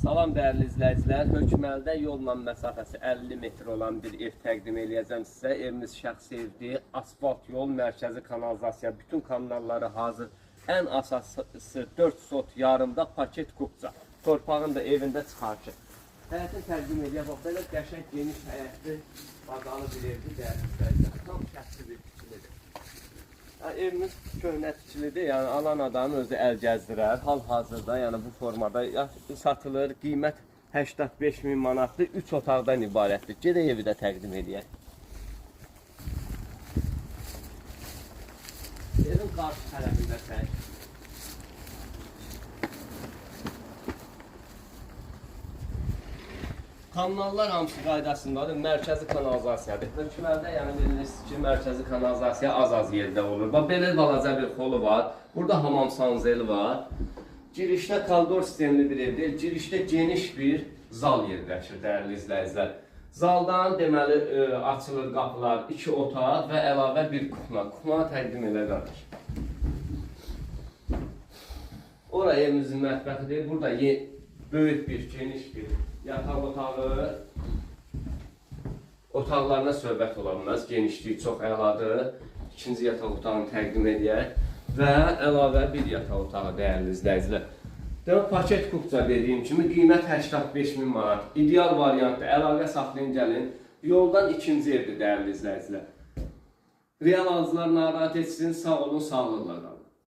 Salam dəyərli izləyicilər, Hökməlidə yolla məsafəsi 50 metr olan bir ev təqdim eləyəcəm sizə. Evimiz şəxsi evdir, asfalt yol, mərkəzi kanalizasiya, bütün kanalları hazır. Ən əsası 4 sot yarımda paket kupça. Torpağın da evində çıxarışı. Həyətin təqdim eləyək. Bax, belə qəşəng geniş həyətli, bazalı bir evdir dəyərli izləyicilər. Tam şəxsi bir tikilidir. Yəni, evimiz köhnə tikilidir, yəni alan adam özü əl gəzdirər. Hal-hazırda yəni bu formada satılır. Qiymət 85 min manatdır, 3 otaqdan ibarətdir. Gedək evi də təqdim eləyək. Evin qarşı tərəfində çək. Kanallar hamısı qaydasındadır. Mərkəzi kanalizasiyadır. Hökməlidə yəni bilirsiniz ki, mərkəzi kanalizasiya az-az yerdə olur. Bax belə balaca bir xolu var. Burada hamam sanzeli var. Girişdə koridor sistemli bir evdir. Girişdə geniş bir zal yerləşir dəyərli izləyicilər. Zaldan deməli açılır qapılar, 2 otaq və əlavə bir kuxna. Kuxna təqdim elə qardaş. Ora evimizin mətbəxidir. Burada böyük bir, geniş bir yataq otağı. Otaqlarına söhbət ola bilməz. Genişliyi çox əladır. İkinci yataq otağını təqdim edək və əlavə bir yataq otağı dəyərli izləyicilər. Demək, paket kupça dediyim kimi qiymət 85 min manat. İdeal variantdır. Əlaqə saxlayın, gəlin. Yoldan ikinci evdir dəyərli izləyicilər. Real alıcılar narahat etsin. Sağ olun, sağlıqla qalın.